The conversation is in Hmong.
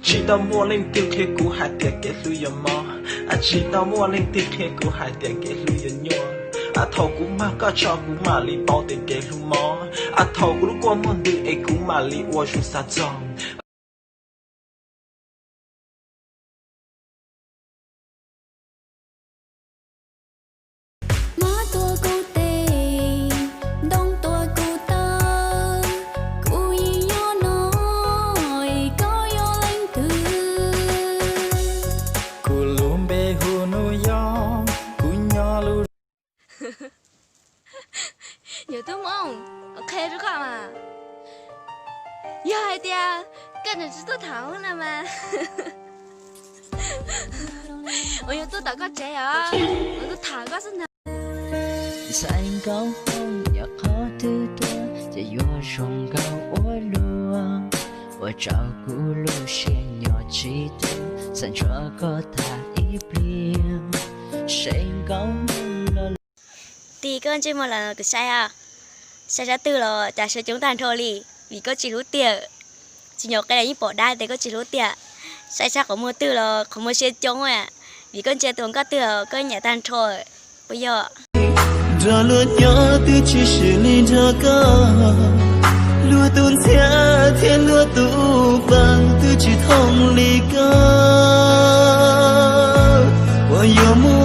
Tsis tau muaj leej twg qhia kuv hais tias kev hlub yog mob, tsis tau muaj leej twg qhia kuv hais tias kev hlub yog nyuaj. Thaum kuv mag koj tso kuv mam li paub tias kev hlub mob, thaum kuv lub kua muag ntws es kuv mam li ua zoo xav txog. Mob tuav kuv tes, ntoo tuav kuv taw, kuv yeej nyob no, koj yog leej twg? Kuv lub npe hu New York, kuv nyob lub Yog tub Hmoob, qhia rau koj mas. Yog hais tias koj tseem tsis tuaj tham na mas, uas yog tuaj tom koj tsev os, uas tuaj tham koj xwb ntag. Ntxhais nkauj Hmoob yog qhov twg tuaj ces yuav zoo nkauj ua luaj, ua rau kuv lub siab nyob tsis twg, xav nrog koj tham ib pliag, seb nkauj Hmoob los. Tim koj ntsej muag los kuv saib os, saib sab twg los cas siab coob tag nrho li, vim koj tsis hlub tiag. Tsis nyuam qhuav los yeej pom dab tias koj tsis hlub tiag. Saib sab qhov muag twg los qhov muag siab coob, vim koj ntsia tus nkauj twg los koj nyiam tag nrho, puas yog? Nrog luag nyob twb tsis swm li nrog koj, luag tus ntxhiab thiab luag tus paj twb tsis thooj li koj. Uas yuav mus